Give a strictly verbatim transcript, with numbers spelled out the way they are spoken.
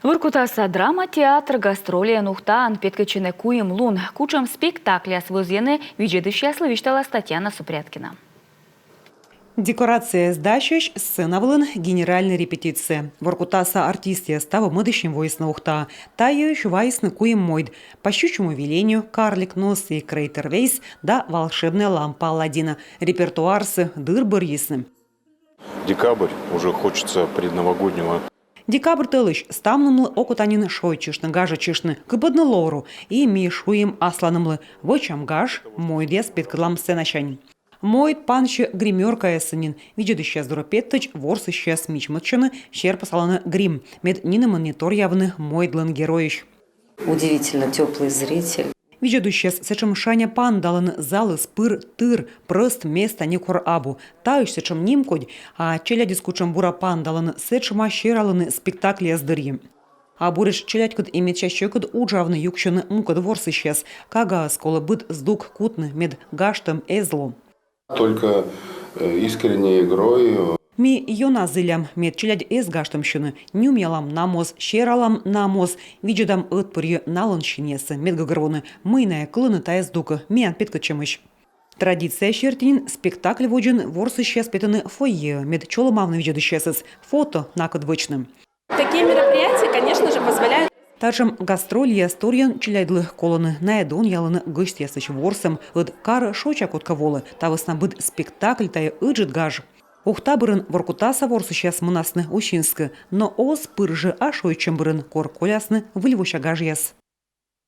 Воркутаса драма театр гастрольян Ухтаын петкӧдчӧны куим лун. Кутшӧм спектакльяс вӧзйӧны, видзӧдысьяслы висьталас Татьяна Супряткина. Декорацияяс дасьӧсь, сцена вылын генеральнӧй репетиция. Воркутаса артистъяс таво мӧдысь нин воисны Ухтаӧ. Та йӧзысь вайисны куим мойд: «По щучьему велению», «Карлик нос и Крейтер Вейс» да «Волшебная лампа Аладдина». Репертуарсӧ дыр бӧрйисны. Декабрь, уже хочется предновогоднего. Декабрь тӧлысь ставнымлы окота нин шойччыштны, гажӧдчыштны, кыпӧдны лору, и ми шуим асланымлы: вӧчам гаж, мойдъяс петкӧдлам сценасянь. Мойд пансьӧ гримёркаясӧн нин. Видзӧдысьяс дорӧ петтӧдз ворсысьяс мичмӧдчӧны, серпасалӧны грим, мед нинӧмӧн не торъявны мойдлӧн геройӧсь. Удивительно теплый зритель. Видзӧдысьяс сэтшӧм шаня паныдалӧны залыс пыр тыр, прӧст места некор абу. Таысь сэтшӧм нимкодь, а челядьыс кутшӧм бура паныдалӧны, сэтшӧма сералӧны спектакльяс дырйи. А буретш челядькӧд и медся сьӧкыд уджавны юксьӧны мукӧд ворсысьяс. Кагаӧс колӧ быд здук кутны, мед гажтӧм эз ло. Только э, искренней игрой. Ми ёна зілям, мед челядь эз гажтӧмсьыны. Нюмъялам на моз, сералам на моз, видзӧдам ӧтпырйӧ налӧн синъяссӧ, мед гӧгӧрвоны, мый найӧ кылӧны тайӧ здукӧ миян петкӧдчӧмысь. Традиция серти нин спектакль водзын ворсысьяс петӧны фойеӧ, мед чолӧмавны видзӧдысьясӧс, фото накӧд вӧчны. Такие мероприятия, конечно же, позволяют. Татшӧм гастрольяс торйӧн челядьлы колӧны, найӧ донъялӧны гӧсьтъясысь ворсӧм, ӧд карӧ шоча кодкӧ волӧ. Та вӧсна быд спектакль — тайӧ ыджыд гаж. Ухта бӧрын воркутаса ворсысьяс мунасны Усинскӧ, но оз пыр жӧ, а шойччӧм бӧрын, кор колясны выльвося гажъяс.